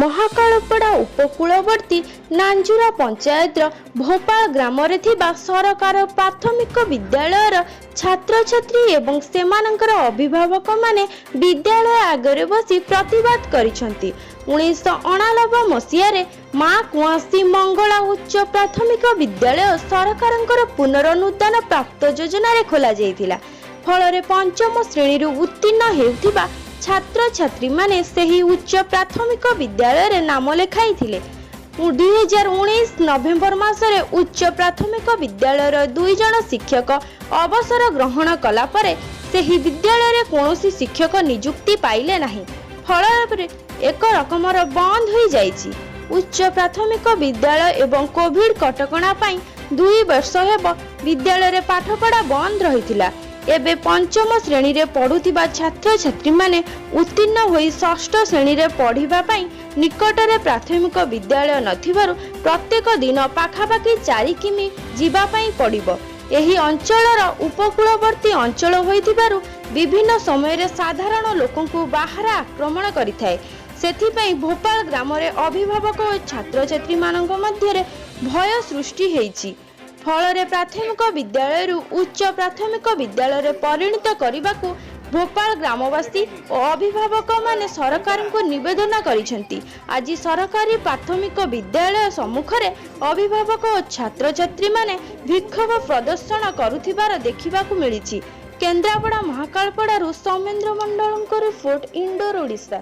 ମହାକାଳପଡ଼ା ଉପକୂଳବର୍ତ୍ତୀ ନାଞ୍ଜୁରା ପଞ୍ଚାୟତର ଭୋପାଳ ଗ୍ରାମରେ ଥିବା ସରକାର ପ୍ରାଥମିକ ବିଦ୍ୟାଳୟର ଛାତ୍ରଛାତ୍ରୀ ଏବଂ ସେମାନଙ୍କର ଅଭିଭାବକମାନେ ବିଦ୍ୟାଳୟ ଆଗରେ ବସି ପ୍ରତିବାଦ କରିଛନ୍ତି। 1989 ମସିହାରେ ମା କୁଆଁସୀ ମଙ୍ଗଳା ଉଚ୍ଚ ପ୍ରାଥମିକ ବିଦ୍ୟାଳୟ ସରକାରଙ୍କର ପୁନରନୁଦାନ ପ୍ରାପ୍ତ ଯୋଜନାରେ ଖୋଲାଯାଇଥିଲା। ଫଳରେ ପଞ୍ଚମ ଶ୍ରେଣୀରୁ ଉତ୍ତୀର୍ଣ୍ଣ ହେଉଥିବା ଛାତ୍ରଛାତ୍ରୀମାନେ ସେହି ଉଚ୍ଚ ପ୍ରାଥମିକ ବିଦ୍ୟାଳୟରେ ନାମ ଲେଖାଇଥିଲେ। 2019 ନଭେମ୍ବର ମାସରେ ଉଚ୍ଚ ପ୍ରାଥମିକ ବିଦ୍ୟାଳୟର 2 ଜଣ ଶିକ୍ଷକ ଅବସର ଗ୍ରହଣ କଲା ପରେ ସେହି ବିଦ୍ୟାଳୟରେ କୌଣସି ଶିକ୍ଷକ ନିଯୁକ୍ତି ପାଇଲେ ନାହିଁ। ଫଳରେ ଏକ ରକମର ବନ୍ଦ ହୋଇଯାଇଛି ଉଚ୍ଚ ପ୍ରାଥମିକ ବିଦ୍ୟାଳୟ ଏବଂ କୋଭିଡ କଟକଣା ପାଇଁ 2 ବର୍ଷ ହେବ ବିଦ୍ୟାଳୟରେ ପାଠପଢ଼ା ବନ୍ଦ ରହିଥିଲା। ଏବେ ପଞ୍ଚମ ଶ୍ରେଣୀରେ ପଢୁଥିବା ଛାତ୍ରଛାତ୍ରୀମାନେ ଉତ୍ତୀର୍ଣ୍ଣ ହୋଇ ଷଷ୍ଠ ଶ୍ରେଣୀରେ ପଢ଼ିବା ପାଇଁ ନିକଟରେ ପ୍ରାଥମିକ ବିଦ୍ୟାଳୟ ନଥିବାରୁ ପ୍ରତ୍ୟେକ ଦିନ ପାଖାପାଖି 4 କିମି ଯିବା ପାଇଁ ପଡ଼ିବ। ଏହି ଅଞ୍ଚଳର ଉପକୂଳବର୍ତ୍ତୀ ଅଞ୍ଚଳ ହୋଇଥିବାରୁ ବିଭିନ୍ନ ସମୟରେ ସାଧାରଣ ଲୋକଙ୍କୁ ବାରହା ଆକ୍ରମଣ କରିଥାଏ। ସେଥିପାଇଁ ଭୋପାଳ ଗ୍ରାମରେ ଅଭିଭାବକ ଓ ଛାତ୍ରଛାତ୍ରୀମାନଙ୍କ ମଧ୍ୟରେ ଭୟ ସୃଷ୍ଟି ହେଇଛି। ଫଳରେ ପ୍ରାଥମିକ ବିଦ୍ୟାଳୟରୁ ଉଚ୍ଚ ପ୍ରାଥମିକ ବିଦ୍ୟାଳୟରେ ପରିଣତ କରିବାକୁ ଭୋପାଳ ଗ୍ରାମବାସୀ ଓ ଅଭିଭାବକମାନେ ସରକାରଙ୍କୁ ନିବେଦନ କରିଛନ୍ତି। ଆଜି ସରକାରୀ ପ୍ରାଥମିକ ବିଦ୍ୟାଳୟ ସମ୍ମୁଖରେ ଅଭିଭାବକ ଓ ଛାତ୍ରଛାତ୍ରୀମାନେ ବିକ୍ଷୋଭ ପ୍ରଦର୍ଶନ କରୁଥିବାର ଦେଖିବାକୁ ମିଳିଛି। କେନ୍ଦ୍ରାପଡ଼ା ମହାକାଳପଡ଼ାରୁ ସୌମେନ୍ଦ୍ର ମଣ୍ଡଳଙ୍କ ରିପୋର୍ଟ, ଇଣ୍ଡୋର ଓଡ଼ିଶା।